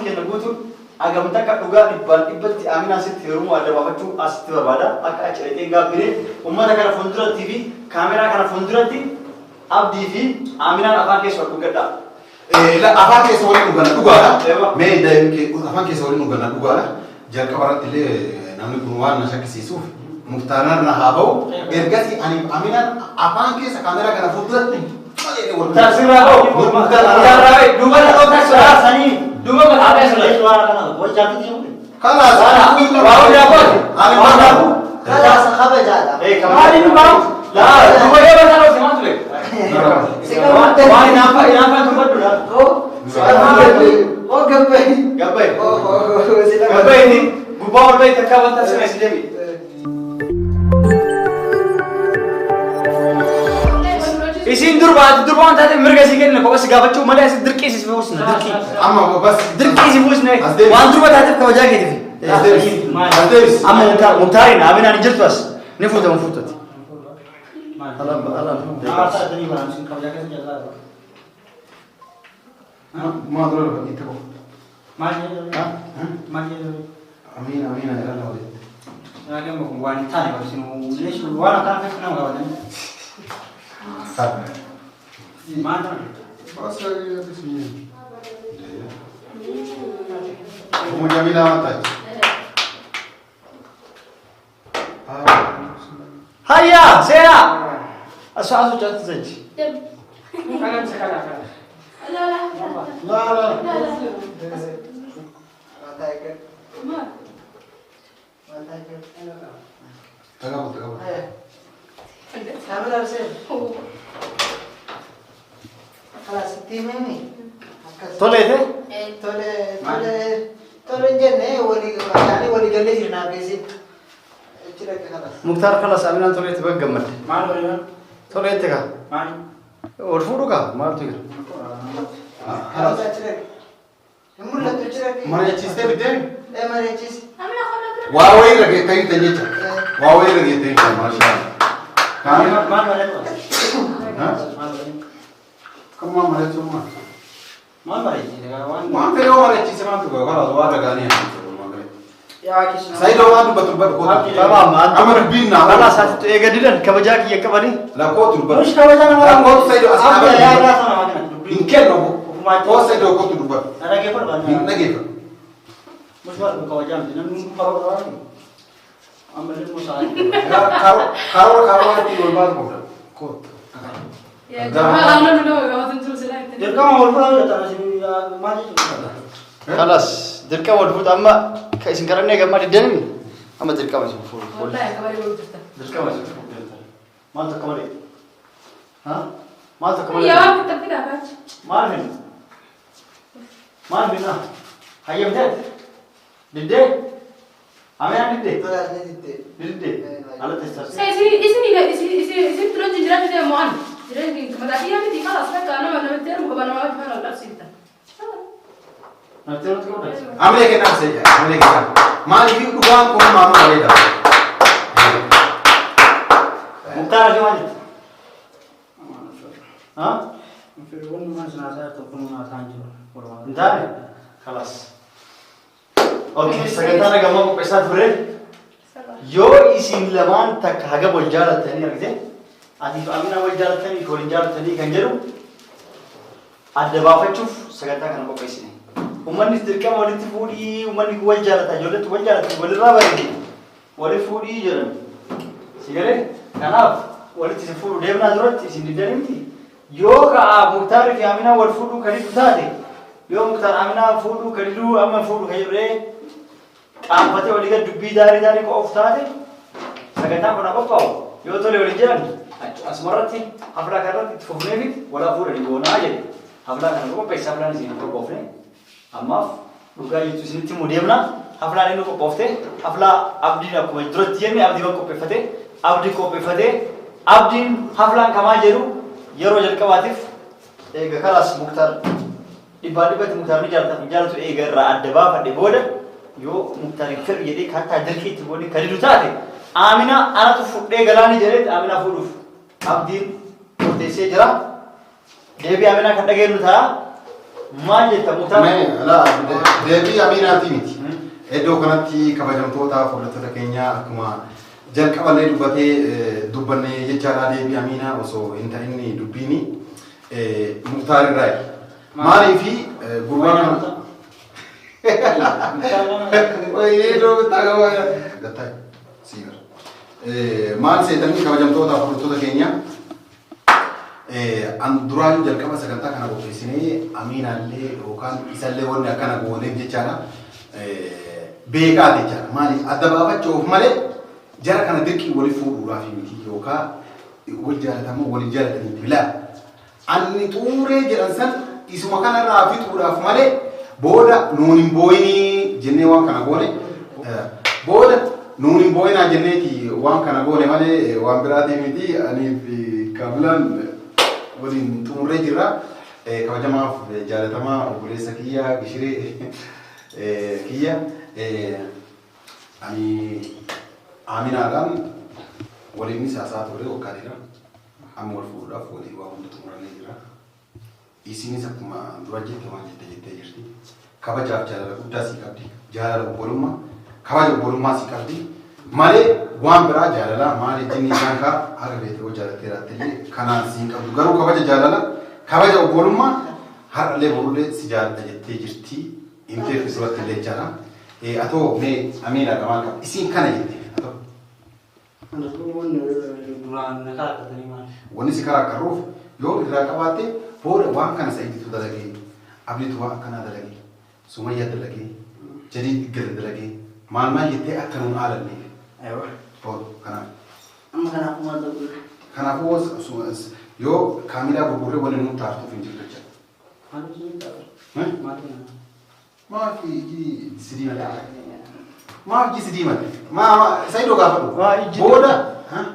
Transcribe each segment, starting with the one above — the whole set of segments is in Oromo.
keenya guutuun hagam takka dhugaa dhibbaan dhibbatti Aaminaa sitti heerumuu adda baafachuu asitti barbaada. Akka achi dhaqxee hin gaabbine uummata kana fuulduratti fi kaameraa kana fuulduratti Abdii fi Aaminaan afaan keessa wal dhugadhaa. Afaan keessa waliin dhuganna dhugaadha. Ewa. Mee daa'imni kee afaan keessa waliin dhuganna dhugaadha. Jalqaba irratti illee namni kun waan na shakkisiisuuf Muktaaraan na haa ba'u. Ergasii ani Aminaan afaan keessa kaameraa kana fuulduratti malee wal Muktaar sirraa ba'u. Muktaar Muktaar raawwe duuba dhaloota sirraa sanii duuba mataa keessa. Kalaas. Waa hundaa kooti. Ani Waa hundaa barbaadu. Kalaas kabajaadha. Maali nu bahu? Laa duuba yoo mataa dhoosi maaltu beeku? Waan hinaaffaa hinaaffaa dubbadhu laa. Oh, gabbai. Gabbai. Oh, oh, sila Gabbai inni gubbaa ol bahi takkaa wanta sirna si deebi. Isiin durba ati durba waan taateef mirga sii kennina kopha si gaafachuu malee asi dirqii si fuusna dirqii. Amma bas. Dirqii si fuusne As deebisi. waan durba taateef kabajaa keetiif. As deebisi. As deebisi. Amma Muktaar Muktaariin Aminaan hin jirtu as ni fuutama fuutati. Alaan alaan. Maa dura lafa dhiitte qofa. Amiin amiin jedhan lafa dhiitte. Bas ya Umu Jamila matachi. Hayyaa seenaa. Asoo asoo caatti zaji. La la. Tagabu tagabu. Kalaas itti himimi. Akkas. Toleete. Tole, tole, tole hin jenne walii yaani walii gallee jirna beesin. Achi dhaqe kalaas. Muktaar kalas Aminaan toleete baga gammadde. Toleete kaa. Ol fuudhu kaa maaltu jira? Kalaas. Achi dhaqe. Hin mul'atu achi dhaqe. Mari'achiistee biddeen? Ee mari'achiisi. Waa wayii irra geettee hin jecha. Waa wayii irra geettee hin maashaa. Kaamila. Ha? Kan maal mari'achuun maal? Waan fedhe yoo mari'achiise maaltu ga'a? Kalaas waa dhagaanii haasa'u walumaa galatti. Saayidoo waan dubbatu dubbadhu kootu. Tamam Amma dubbiin naa Kalas asitti eega didan kabajaa kiyya qabanii. Lakkootu dubbadhu. Lakkootu Saayidoo as dhaabadhu. Hin kennu. Koo Saayidoo kootu dubbadhu. Hin dhageeffatu. Karoora karoora ittiin wal baatu qabda. Kootu. Kalas dirqama wal fuudha amma ka isin kadhannee gammaa diddanii amma dirqama isin fuudhu. Dirqama isin fuudhu. Maal takka malee? Ha? Maal takka malee? Maal finna? Maal finna? Hayyamteet? Diddee? Aminaan diddee? Kalaas ni diddee. Diddee? Alatti tarsee. Natti nuti qabda. Amilee kennaa Saayidoo. Amilee kennaa. Maaliif dhugaan kun maanuu bareeda? Muktaar ati maal jette? Ha? Hin taane? Kalas. Okay, sagantaa nagammaa qopheessaa turre. Yoo isin lamaan takka haga wal jaalattanii argite, ati fi Aminaa wal jaalattanii fi wal hin jaalattanii kan jedhu adda baafachuuf sagantaa kana qopheessine. Uummannis dirqama walitti fuudhii, uummanni kun wal jaalata, ijoolleetti wal jaalatti, walirraa bareedi. Wali fuudhii jedhan. Si galee? Kanaaf walitti isin fuudhu deemnaa duratti isin diddanii miti. Yoo ka'a Muktaarii fi Aminaa wal fuudhuu kan diddu taate, yoo Muktaar Aminaa fuudhuu kan diduu amma fuudhu kan jedhee qaanfatee walii gad dubbii daarii daarii qo'oof taate sagantaan kun haa qophaa'u. Yoo tole waliin jedhan asumarratti haflaa kanarratti itti fufnee fi walaa fuudhanii goonaa jedhe. Haflaa kana nu qopheesse haflaan isin hin qophoofne. Ammaaf dhugaa jirtu isinitti himuu deemna. Haflaan inni qophoofte haflaa abdiin akkuma duratti jenne abdii ban qopheeffate abdii qopheeffate abdiin haflaan kamaa jedhu yeroo jalqabaatiif eega kalaas Muktaar dhibbaan dhibbatti Muktaar ni jaalata hin jaalatu eega irraa adda baafadhe booda yoo Muktaar hin fedhu jedhee kattaa dirqii itti goonee kan didu taate Aaminaa anatu fudhee galaanii jedhee Aaminaa fuudhuuf abdiin murteessee jira. Deebii Aaminaa kan dhageenyu ta'a. Maal jetta Muktaar? Mee deebii Aminaati miti. Iddoo kanatti kabajamtoota hordoftoota keenya akkuma jalqaballee dubbatee dubbannee jechaadha deebii Aminaa osoo hin ta'in dubbiini Muktaar irraayi. Maaliifi gurbaan kana maal seetanii kabajamtoota hordoftoota keenya an duraayyuu jalqaba sagantaa kana qopheessinee Aminaallee yookaan isallee wanni akkana gooneef jechaadha. Beekaa jechaadha. Maaliif adda baafachuuf malee jara kana dirqii walii fuudhuudhaaf miti yookaan wal jaalatamoo walii jaalatanii bilaa. Anni xuuree jedhan san isuma kanarraa fixuudhaaf malee booda nuun hin booyinii jennee waan kana goone booda nuun hin booyinaa jenneeti waan kana goone malee waan biraatii miti anii fi Kaamilaan waliin xumurree jirra. Kabajamaaf jaalatamaa obboleessa kiyya Gishiree kiyya ani Aminaadhaan waliinis haasaa turre waggaa dheeraa amma wal fuudhuudhaaf walii waa hunda xumurannee jira. Isinis akkuma dura jette waan jette jettee jirti. Kabajaaf jaalala guddaa sii qabdi. Jaalala obbolummaa, kabaja obbolummaa sii qabdi. Malee waan biraa jaalala maali jinni isaan kaa haga feete yoo jaalattee raattillee kanaan siin qabdu. Garuu kabaja jaalala, kabaja obbolummaa har'allee borullee si jaaladha jettee jirti. Himtee fi duratti illee jechaadha. Atoo mee Amiinaadha maal qabdi? Isiin kana jette. Atoo. Duraan na karaa maal? Wanni si karaa qarruuf yoo irraa qabaatte booda waan kana Sa'iditu dalagee, Abdiitu waan akkanaa dalagee, Sumayyaa dalagee, Jadiid gala dalagee, maal maal jettee akka nuun aalanneef. Booda kanaaf. Amma kanaafuu maal ta'u? Kanaafuu yoo Kaamilaa gurgurree wanni nuun taartuuf hin jirtu jechuudha. Maal maal Maaf iji si diimate? Maaf iji si diimate? Maa Sa'idoo gaafadhu. Booda.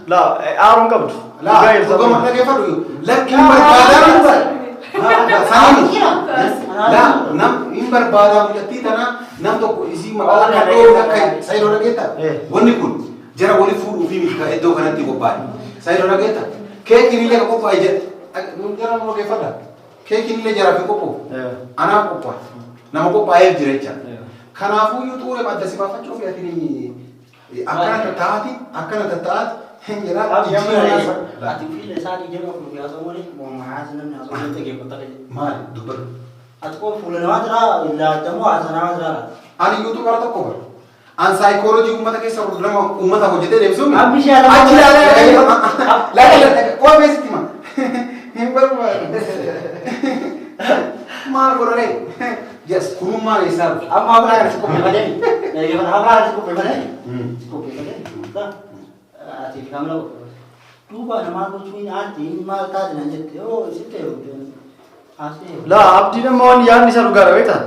Laa aaruun qabdu. Laa dhugama dhaggeeffadhu. Lakki hin barbaadaa. Saani. Laa nam hin barbaadaa mucattii tana nam tokko isii maqaa akka dhoobu akka Sa'idoo dhageetta. Wanni kun jara wali fuudhuu fi miti kan iddoo kanatti qophaa'e. Sa'idoo dhageetta. Keekiin illee kan qophaa'e jedha. Jara nu dhaggeeffadha. Keekiin illee jaraaf hin qophaa'u. Anaaf qophaa'e. Nama qophaa'eef jira jecha. Kanaafuu iyyuu xuuree adda si baafachuu fi ati akkana tattaa'aati akkana tattaa'aati hin jedhaa. Ati fiila isaanii jala kun haasa'u malee haasa namni haasa'u malee dhaggeeffata qaje. Maali dubbadhu. Ati kun fuula namaa jiraa ilaaltamoo haasa namaa jiraa? Ani yuutuubara tokko bara. An saayikooloojii uummata keessa nama uummataaf hojjetee deebisuun. Abbi ishee alama. Achi ilaalee laalee qofa beesitti hima. Hin barbaadu. Maal godharee? Yes, kunummaan eessaa dhufe? Amma habraa kana si qopheeffatee habraa kana si qopheeffatee qopheeffatee ati fi kaamila qopheeffate. Duuba namaa gochuun aartii maal taate naan jette yoo sitti heerumte haasee. Laa Abdiin amma waan yaadni isaa dhugaadha beektaa?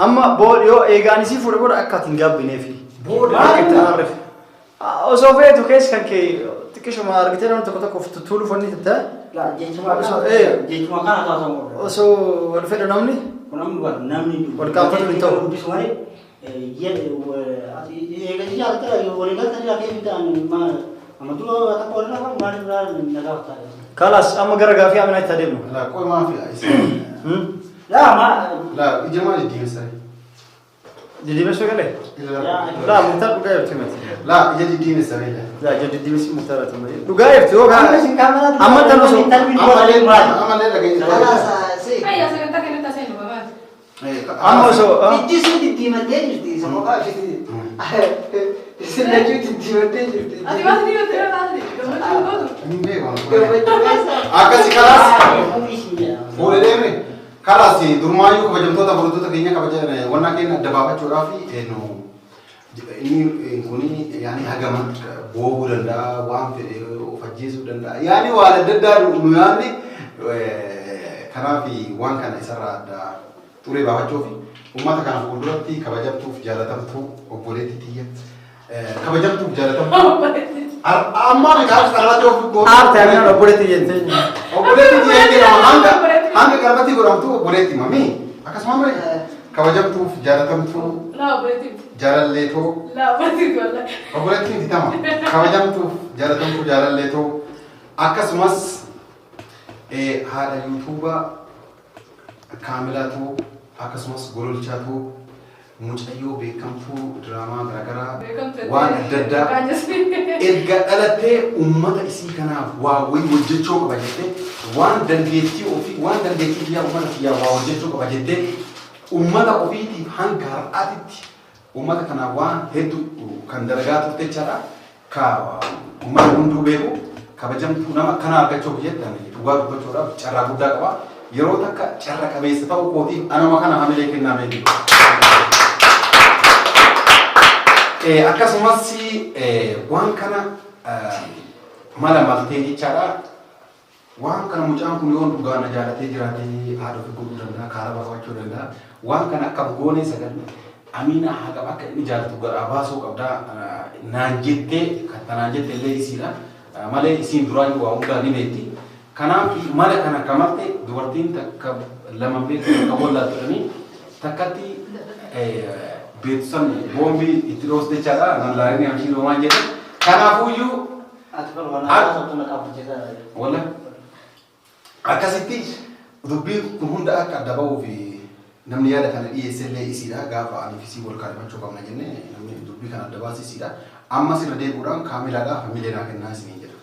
Amma booda yoo eegaan isii fuudhe booda akka ati hin gaabbineefi. Booda Akka itti aarreef. Osoo feetu keessa kan kee xiqqishuma argitee namni tokko tokko tuttuuluuf wanni tatta. Jechuma kana taasifamu. Osoo wal fedhu namni. Kun amma bara namni Wal qaanfatu hin ta'u. Dubbisu malee eegasii jaallatee walii galtanii akka ta'an amma dura takka walirraa qabu maaliif biraa na gaafata. Kalaas amma gara gaafii Aminaatti adeemnu. Laa qoy maaf isin. Laa ma Laa ija maal diddiimessare? Diddiimessuu galee? Laa Muktaar dhugaa jirtu himati. Laa ija diddiimessare. Laa ija diddiimessi Muktaar ati malee. Dhugaa jirtu yoo kaa. Amma tan osoo. Amallee amallee dhageessise. Kalaas si. Ayya sagantaa kanatti haasa'e nu babaati. Amma osoo. Ijji sun diddiimattee jirti. Isa qofaa ishee. Isin lachuu diddiimattee jirti. Ati waan inni nutti irra taasise gammachuu gootu. Hin beeku. Gammachuu keessa. Akkasi kalaas. Fuudhee deemne. Kalaas durmaayyuu kabajamtoota hordoftoota keenya kabaja wannaa keenya adda baafachuudhaaf nu inni kuni yaani hagama boobuu danda'a waan fedhe of ajjeesuu danda'a yaani waan adda addaa nu yaadne kanaaf waan kana isarraa adda xuree baafachuuf uummata kana fuulduratti kabajamtuuf jaalatamtuu obboleettii tiyya kabajamtuuf jaalatamtuu ammaa miti qarratti of gootu Aarte Aminaan obboleetti jettee. Obboleettii tiyya jedhama hanga hanga qalbatti godhamtu obboleetti mami akkasuma malee kabajamtuuf jaalatamtuu Laa obboleettii miti. jaalalleetoo Laa obboleettii miti wallahi. obboleettii miti tama kabajamtuuf jaalatamtuu jaalalleetoo akkasumas haadha yuutuubaa Kaamilaatu akkasumas Gololchaatu mucayyoo beekamtuu diraamaa garaagaraa waan adda addaa erga dhalattee uummata isii kanaaf waa wayii hojjechuu qaba jettee, waan dandeettii ofii, waan dandeettii kiyyaa uummata kiyyaa waa hojjechuu qaba jettee, uummata ofiitiif hanga har'aatitti uummata kanaaf waan hedduu kan dalagaa turte jechaadha. Ka uummata hunduu beeku kabajamtuu nama akkanaa argachuuf jettan dhugaa dubbachuudhaaf carraa guddaa qaba. Yeroo takka carra qabeessa ta'uu kootiif anuma kana hamilee kennaa beeku. Akkasumas waan kana mala maltee jechaadha. Waan kana mucaan kun yoo dhugaa na jaalatee jiraatee haadha ofii godhuu danda'a, kaara baafachuu danda'a. Waan kana akka goonee sagal Amiinaa haqa akka inni jaalatu garaa baasuu qabdaa naan jettee, kan tanaan jette illee isiidha. Malee isiin duraan waa hundaa ni beekti. Kanaaf mala kana akka malte dubartiin takka lama beektu takka wallaaltu jedhanii takkatti beektu san boombii itti dhooste jechaadha. Nan laalinii amshii roomaan jedhe. Kanaafuyyuu Ati kun waan haasoftu na qabu jecha. Wala akkasitti dubbiin kun hunda akka adda ba'uu fi namni yaada kana dhiyeesse illee isiidha. Gaafa ani fi isii wal kaadhimachuu qabna jenne namni dubbii kana adda baase isiidha. Ammas irra deebi'uudhaan Kaamilaadhaaf hamilee naa kennaa isiniin jedha.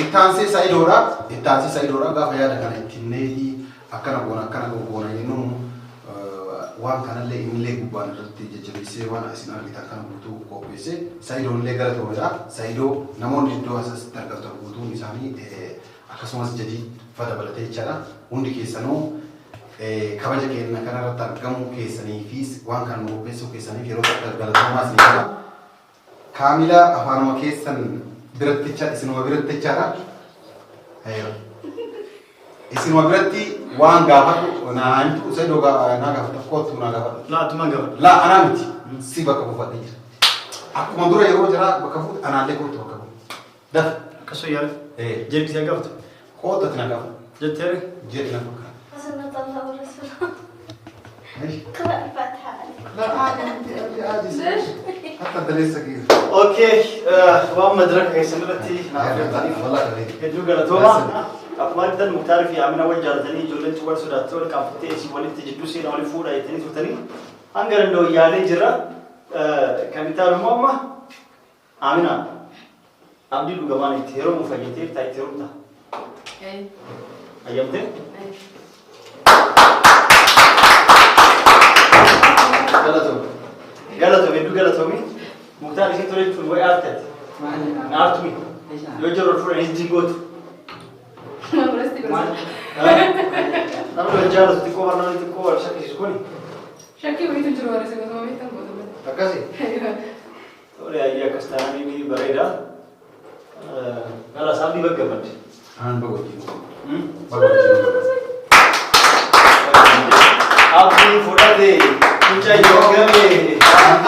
Ittaansee Sa'idoodha. Ittaansee Sa'idoodha gaafa yaada kana itti himneeti akkana goona akkana goona jennuun waan kanallee innillee gubbaan irratti jajjabeessee waan isin argitan kana guutuu qopheesse. Sa'idoon illee galatoomeedha. Sa'idoo namoonni iddoo asitti argamtan guutuun isaanii akkasumas jadii fa dabalatee jechaadha. Hundi keessanuu kabaja keenya kanarratti argamuu keessanii fi waan kana nu qopheessuu keessaniif yeroo takka galatoomaa isin jedha. Kaamilaa afaanuma keessan biratticha isinuma biratti jechaadha. Isinuma biratti waan gaafadhu naa himtu, Sa'idoo naa gaafadhu, kootu naa gaafadhu. Laa, atuma gaafadhu. Laa, anaa miti, si bakka buufadhee jira. Akkuma dura yeroo jira bakka buute anaallee kootu bakka buute. Dafa. Akkasuma yaala. Jeebisee gaafatu. Kootu ati na gaafadhu. Jetteere. Jedhi na fakkaata. سنة الله ورسوله. اقرأ الفاتحة عليك. لا، عادي عادي عادي. ليش؟ حتى انت لسه كده. Okay, waan madraka keessan irratti naaf والله كريم. Hedduu galatooma. Akkuma argitan Muktaarii fi Amina wal jaalatanii ijoolleen wal sodaattee wal qaanfattee isin walitti jidduu seenaa waliin fuudhaa jettanii turtanii hanga danda'u yaalee jira. Kan itti aanu immoo amma Amina Abdii dhugamaan itti heerumuu fayyatee taa itti heerumta. Ayyamtee? Galatoomi. Galatoomi, hedduu galatoomi. Muktaar isin tole jechuun wayi aartati. Naartumi. Yoo jiru ol fuudhanii jingootu. Namni wal jaalatu xiqqoo barnoonni xiqqoo wal shakkisiisu kuni. Shakkii wayiitu jiru warra isa gosuma beektan gootu. Akkasii. Tole, ayyee, akkas taananii ni bareeda. Gara saafni baggamadde. Aan baga wajjin. Baga wajjin. Abdii fudhate mucayyoo game.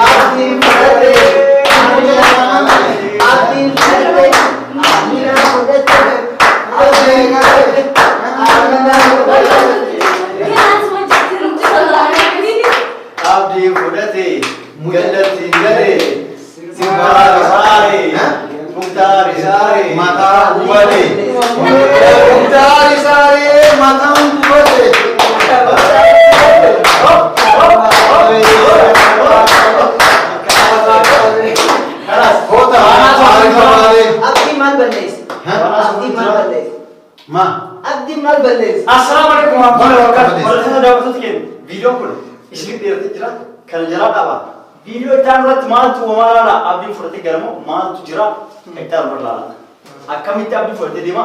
Abdii fudhate, Abdii fudhate, Amina fudhate, Abdii fudhate, Amina fudhate. Abdii fudhate gallatti gale Simbaara saare Muktaari saare Mataa gubate. Muktaari saaree mataan gubate. Kalaas. Koota maal? Abdii maal balleesse? Abdii maal balleesse? Ma. Abdii maal balleesse? Assalaamu alaikum warahmatullahi wabarakatuh. Balleesse. Hordoftoota, daawwattoota keenya, viidiyoon kun isinitti dheeratee jira. Kana jalaa qaba. Viidiyoo itti aanu irratti maaltu uumamaa laala? Abdiin fudhatee galamoo maaltu jira? Itti aanu irra laala. Akkamitti abdiin fudhatee deema?